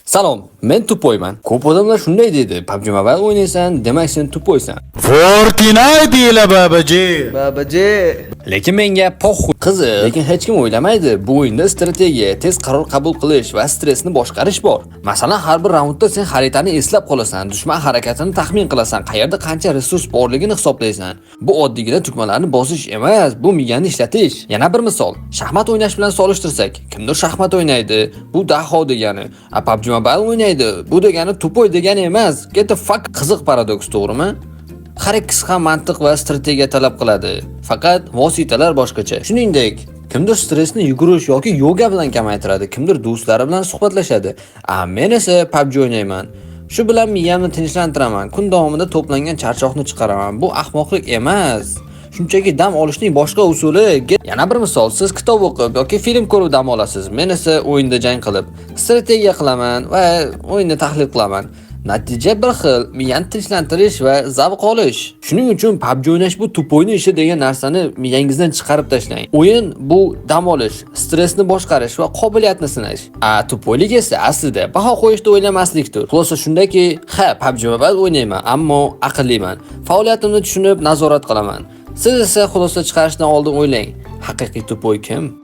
Salom, men тупой man. Ko'p odamlar shunday deydi: "PUBG Mobile o'ynaysan, demak sen тупой san." Fortnite ila babaji. Babaji. Lekin menga похуй. Qiziq, lekin hech kim o'ylamaydi. Bu o'yinda strategiya, tez qaror qabul qilish va stressni boshqarish bor. Masalan, har bir raundda sen xaritani eslab qolasan, dushman harakatini taxmin qilasan, qayerda qancha resurs borligini hisoblaysan. Bu oddiygina tugmalarni bosish emas, bu miyani ishlatish. Yana bir misol, shaxmat o'ynash bilan solishtirsak, kimdir shaxmat o'ynaydi, bu daho degani. A PUBG Mobile o'ynaydi, bu degani тупой degani emas. Get the fuck. Qiziq paradoks, to'g'rimi? Har ikkisi ham mantiq va strategiya talab qiladi. Faqat vositalar boshqacha. Shuningdek, kimdir stressni yugurish yoki yoga bilan kamaytiradi, kimdir do'stlari bilan suhbatlashadi. A men esa PUBG o'ynayman. Shu bilan miyamni tinchlantiraman. Kun davomida to'plangan charchoqni chiqaraman. Bu ahmoqlik emas. Shunchaki dam olishning boshqa usuli. Yana bir misol, siz kitob o'qib yoki film ko'rib dam olasiz. Men esa o'yinda jang qilib, strategiya qilaman va o'yinni tahlil qilaman. Natija bir xil: miyani tinchlantirish va zavq olish. Shuning uchun PUBG o'ynash bu тупой ni ishi degan narsani miyangizdan chiqarib tashlang. O'yin bu dam olish, stressni boshqarish va qobiliyatni sinash. A тупой lik esa aslida baho qo'yishda o'ylamaslikdir. Xulosa shundaki, ha, PUBG Mobile o'ynayman, ammo aqlliman. Faoliyatimni tushunib nazorat qilaman. Siz esa xulosa chiqarishdan oldin o'ylang. Haqiqiy тупой kim?